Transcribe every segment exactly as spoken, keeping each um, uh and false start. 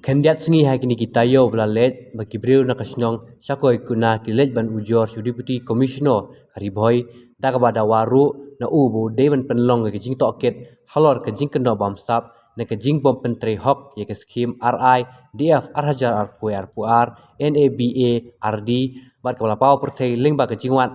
Khyndiat sngi ha kine ki taïew ba la leit ba ki briew na ka shnong Shakoi Kuna ki leit ban ujor sha u Deputy Commissioner ka Ri Bhoi da kaba dawa ruh na u ba u dei ban pynlong ïa ka jingtohkit halor ka jingkynnoh bamsap na ka jingbym pyntrei hok ïa ka skhim R I D F ar hajar arphew arphew ar, N A B A R D bad kaba la paw pyrthei lyngba ka jingwan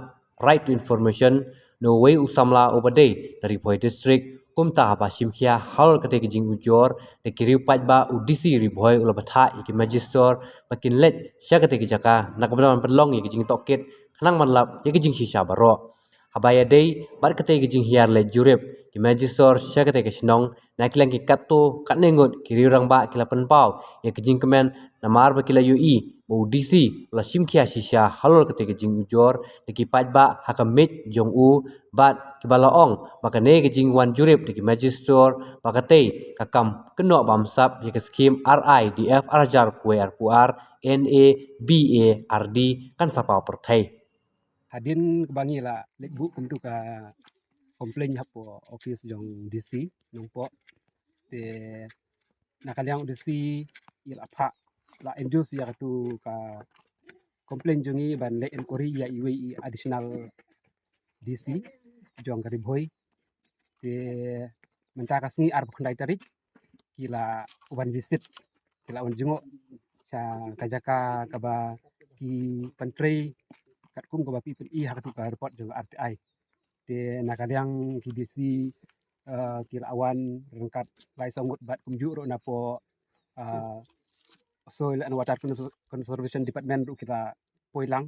Right to Information na uwei u samla uba dei na Ri Bhoi District. Kumta haba shim khia halor katei ka jingujor da ki riew paidbah, u D C Ri Bhoi u la bthah ïa ki magistrate ba kin leit sha katei ka jaka na ka bynta ban pynlong ïa ka jingtohkit khnang ban lap ïa ka jingshisha baroh. Haba ïadei bad katei ka jinghiar leit jurip ki magistrate sha katei ka shnong, na ki liang ki katto katne ngut ki riew rangbah ki la pynpaw ïa ka jingkmen namar ba ki la ïohi ba u D C u la shim khia shisha halor katei ka jingujor da ki paidbah ha ka miej jong u bad kiba la ong ba kane ka jingwan jurip da ki magistrate ba katei ka kam kynnoh bamsap ïa ka skhim R I D F ar hajar arphew arphew ar, N A B A R D kan sa paw pyrthei. Hadien kaba ngi la leit buh kumtu ka complaint hapoh office jong D C Nongpoh, te na ka liang D C i la phah, la induce ïa katu ka complaint jong ngi ban leh inquiry ïa iwei i additional D C jong ka Ri Bhoi. Te mynta ka sngi arphew khyndai tarik ki la wan visit, ki la wan jngoh sha ka jaka kaba ki pyntrei katkum kaba phi pyni ha katu ka report jong ka R T I. Te na ka liang ki D C, eh, ki la wan ryngkat lai saw ngut bad kumjuh ruh napoh, eh, Soil and Water Conser-, Conservation Department ruh ki la poi lang.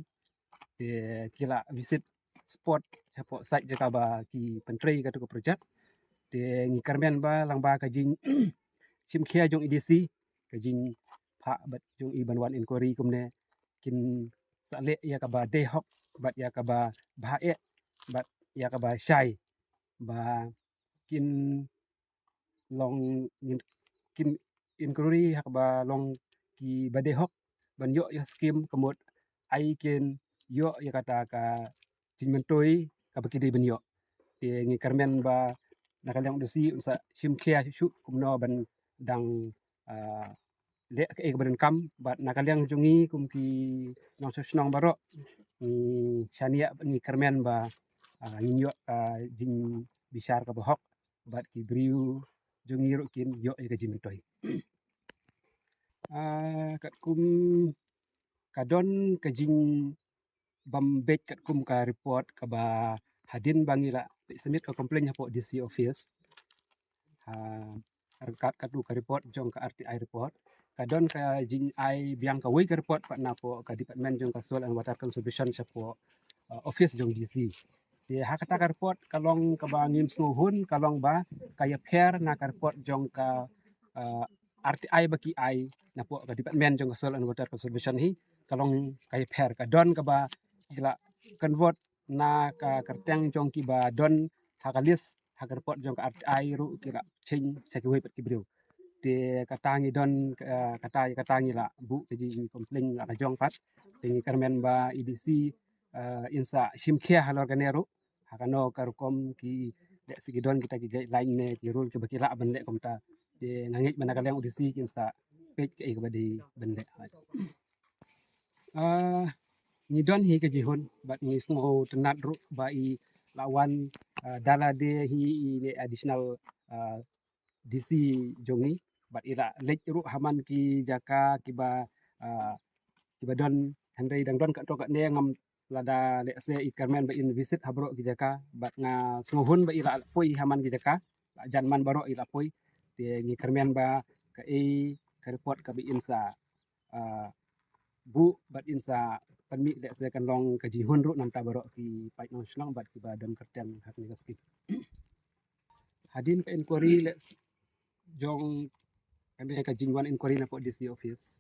Te ki la visit spot hapoh site jaka ba ki pyntrei katu ka project. Te ngi kyrmen ba lyngba ka jingshim khia jong i D C, ka jingphah bad jong i ban wan inquiry kumne, kin sa leh ïa kaba dei hok bad ïa kaba bha eh bad ïa kaba shai ba kin long, ngin, kin inquiry ha kaba long kiba dei hok ban ïoh ïa skhim, ka mut ai kin ïoh ïa kata ka jingmyntoi kaba ki dei ban ïoh. Te ngi kyrmen ba na ka liang u D C un sa shim khia shuh shuh kumno ban dang, ah, leh kaei kaba donkam bad na ka liang jong ngi kum ki nongshong shnong baroh ngi shaniah bad ngi kyrmen ba, ah, ngin ïoh ka jingbishar kaba hok bad ki briew jong ngi ruh kin ïoh ïa ka jingmyntoi. Ah, katkum ka don ka jingbym beit katkum ka report kaba hadien ba ngi la submit ka complaint hapoh D C office. Ha, ryngkat katu ka report jong ka R T I report, ka don ka jingai biang kawei ka report pat napoh ka department jong ka Soil and Water Conservation shapoh, uh, office jong D C. Te ha kata ka report ka long kaba ngim sngewhun, ka long ba ka ïapher na ka report jong ka, uh, R T I ba ki ai napoh ka department jong ka Soil and Water Conservation hi, ka long ka ïapher, ka don kaba ki la convert na ka kyrteng jong kiba don ha ka list ha ka report jong ka R T I ruh ki la change sha kiwei pat ki briew. Te kata ngi don, eh, kata, kata ngi la buh ka jingcomplain la ka jong pat. Te ngi kyrmen ba i D C, eh, in sa shim khia halor kane ruh. Ha kano ka rukom ki leh, sa ki don kita ki guideline ne ki rule kiba ki lah ban leh kumta. Te nga ngeit ba na ka liang u D C kin sa peit kaei kaba dei ban leh. Ah, ngi don hi ka jingkyrmen bad ngi sngewtynnat ruh ba i la wan, ah, da lade hi i ne additional, ah, D C jong ngi bad i la leit ruh ha man ki jaka kiba, ah, kiba don, hynrei dang don katto katne, ngam, lada lehse i kyrmen ba in visit ha baroh ki jaka bad nga sngewhun ba i la poi ha man ki jaka, la jan man baroh i la poi. Te ngi kyrmen ba kaei ka report kaba in sa, ah, buh bad in sa pynmih lehse kan long ka jingkyrmen ruh na ka bynta baroh ki paid nongshong shnong bad kiba don kyrteng ha kane ka skhim. Hadien ka inquiry leh jong kane ka jingwan inquiry napoh D C office,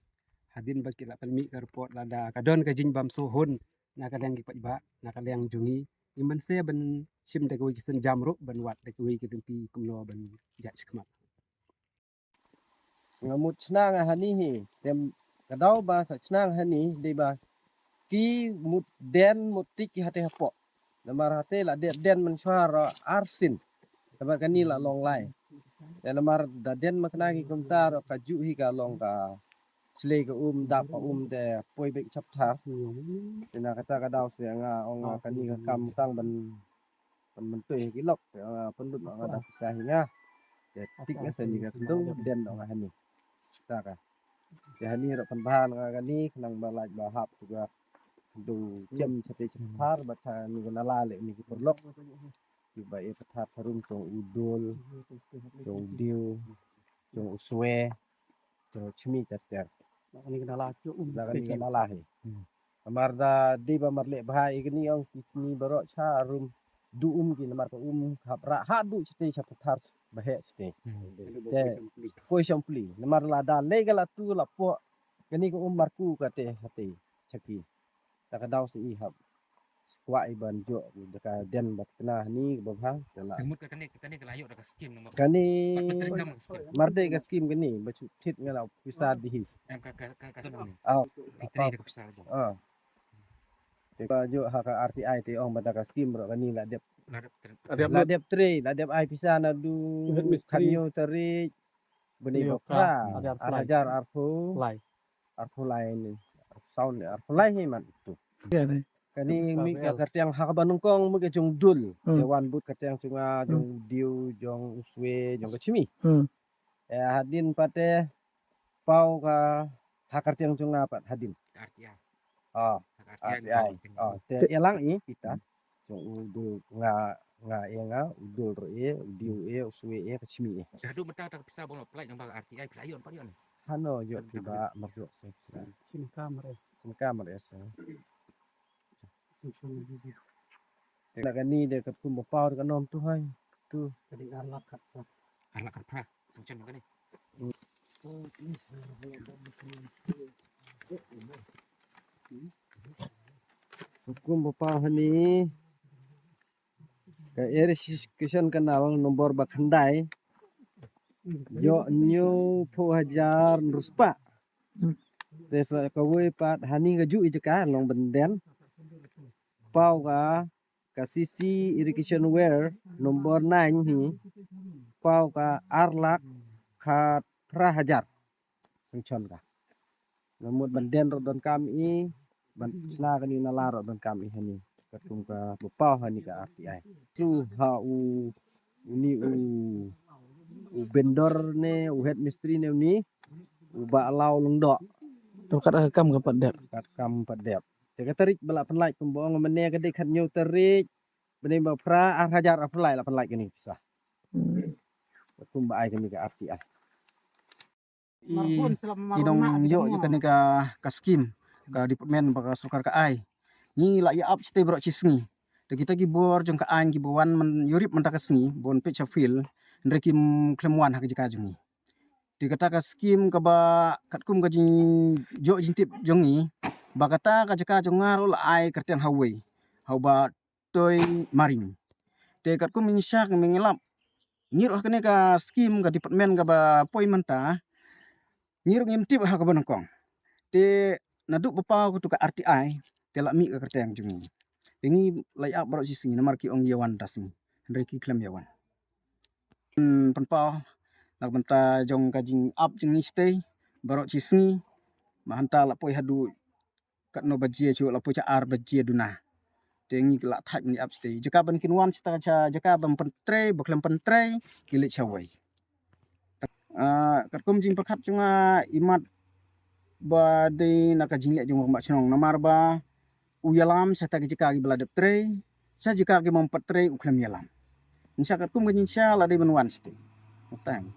hadien ba ki la pynmih ka report, lada ka don ka jingbymsngewhun na ka liang ki paidbah, na ka liang jong ngi, ngim mynshwa ban shim da kawei ki sienjam ruh ban wad da kawei ki lynti kumno ban jia shakhmat. Nga mut shna nga hani hi, te ka daw ba sa shna nga hani dei ba ki mut den mut tik ki hate hapoh. Namar hate la dep den mynshuwa ar sien. Te ba kane la long lai. Te namar da den ma kane ki kumta ruh ka juh hi ka long ka shlei ka um, dap ka um te poi beit sha pthar. Te na kata ka daw seh nga ong nga kane ka kam tang ban, ban myntoi ha ki lok. Te nga pynlut nga da pisa hi nga. Te tik nga sa ni ka khyndew den ong nga hani. Kata ka. Te hani ruh pynbha nga kane khnang ba lait ba hap tu ka khyndew jem shatei sha pthar bad sha ni ka nala leh ni ki paralok. Kiba ïa pynthar tharum jong u dul, jong u diu, jong u swe, jong u chmi ter ter. Na kane ka nala jong um. Na kane ka nala hi. Namar da dei ba mar leh bha ïa kane ong kine baroh cha rum du um ki namar ka um hap rah haduh shatei sha pynthar ba heh shatei. Te poi shong pli. Namar lada lei ka la tu la poh kane ka um marku kate hatei cha ki. Ta ka daw sa i hap kwah i ban jooh jaka den ba thikna hani ba bha. Te la. Ka mut ka kane, ka kane ka la ïoh da ka skim namar. Kane. Pat pat kam ka skim. Mar dei ka skim kane ba shu thied nga la pisa di hi. Em ka, ka, ka, ka skim ni. Aw. Pitri da ka pisa. Ah. Te ba jooh ha ka R T I te ong ba da ka skim ruh kane la dep. La dep tre. La dep tre, la dep ai pisa naduh khathynñiew tarik. Bnai ba phra, ar hajar arphew lai. Arphew lai ni. Arphew saw ni, arphew lai hi man tu. Kane mih ka kyrteng ha kaba nyngkong mih ka jong dul. Te wan bud kyrteng jong nga, jong diu, jong u swe, jong ka chmi. Eh, hadien pat te paw ka ha kyrteng jong nga pat hadien. R T I. Ah, R T I. Ah, te ïalang i kita. Jong u dul nga, nga e nga, u dul ro e, u diu e, u swe e, ka chmi e. Haduh mynta ta ka pisa ba la apply nang ba ka R T I pisa ïoh pat ïoh ni. Hano ïoh phi ba marjuk se. Shin kamar e. Shin kamar e se. Te na kane de katkum ba paw ka nom tu hai. Tu. Ka dei ar lak khat. Ar lak khat phra. Sanction kane. Katkum ba paw hani. Ka irrigation canal number ba khyndai. Ïoh hynñiewphew hajar hynriew spah. Te sa kawei pat hani ka juh i jaka long ban den. Paw ka ka C C irrigation well number nine hi. Paw ka ar lak khatphra hajar. Sanction ka. Namut ban den ruh donkam i, ban shna kane nala ruh donkam i hani. Katkum ka ba paw hani ka R T I. Su ha u, uni u, u vendor ne, u head mistri ne uni, u Bah Law Lyngdoh. Te kat ka kam ka pat dep. Kat kam pat dep. Te ka tarik ba la pynlait kum ba ong mynne ka dei khathynñiew tarik. Bnai ba phra ar hajar arphew lai la pynlait kane pisa. Hmm. Kum ba ai kane ka R T I. I, i dong ïoh ïa kane ka, ka skim ka department ba ka sorkar ka ai. Ngi la ïa ap shatei baroh shi sngi. Te kita ki bor jong ka aiñ kiba wan man ïurip mynta ka sngi ba wan peit sha field, hynrei kim khlem wan ha ka jaka jong ngi. Te kata ka skim kaba katkum ka jingjooh jingtip jong ngi ba kata ka jaka jong nga ruh la ai kyrteng ha uwei, ha u Bah Toi Maring. Te katkum ngi shah ngi lap, ngi ruh ha kane ka skim ka department kaba poi mynta, ngi ruh ngim tip ha kaba nyngkong. Te naduh ba paw katu ka R T I te la mih ka kyrteng jong ngi. Te ngi la ïa ap baroh shi sngi namar ki ong ïa wan da sngi, hynrei ki khlem ïa wan. Hmm, pynpaw na ka bynta jong ka jingap jong ngi shatei baroh shi sngi. Mynta la poi haduh katno baje, shu la poi sha ar baje duna. Te ngi la thait ngi ap shatei. Jaka ban kin wan shatei, jaka ban pyntrei, ba khlem pyntrei, ki leit shawei. Ah, katkum jingpyrkhat jong nga, imat ba dei na ka jingleh jong u rangbah shnong namar ba u ïalam sha kata ka jaka kiba la dep trei, sha jaka kiba ym pat trei u khlem ïalam. Ngi shah katkum ka jingshisha la dei ban wan shatei. Tang.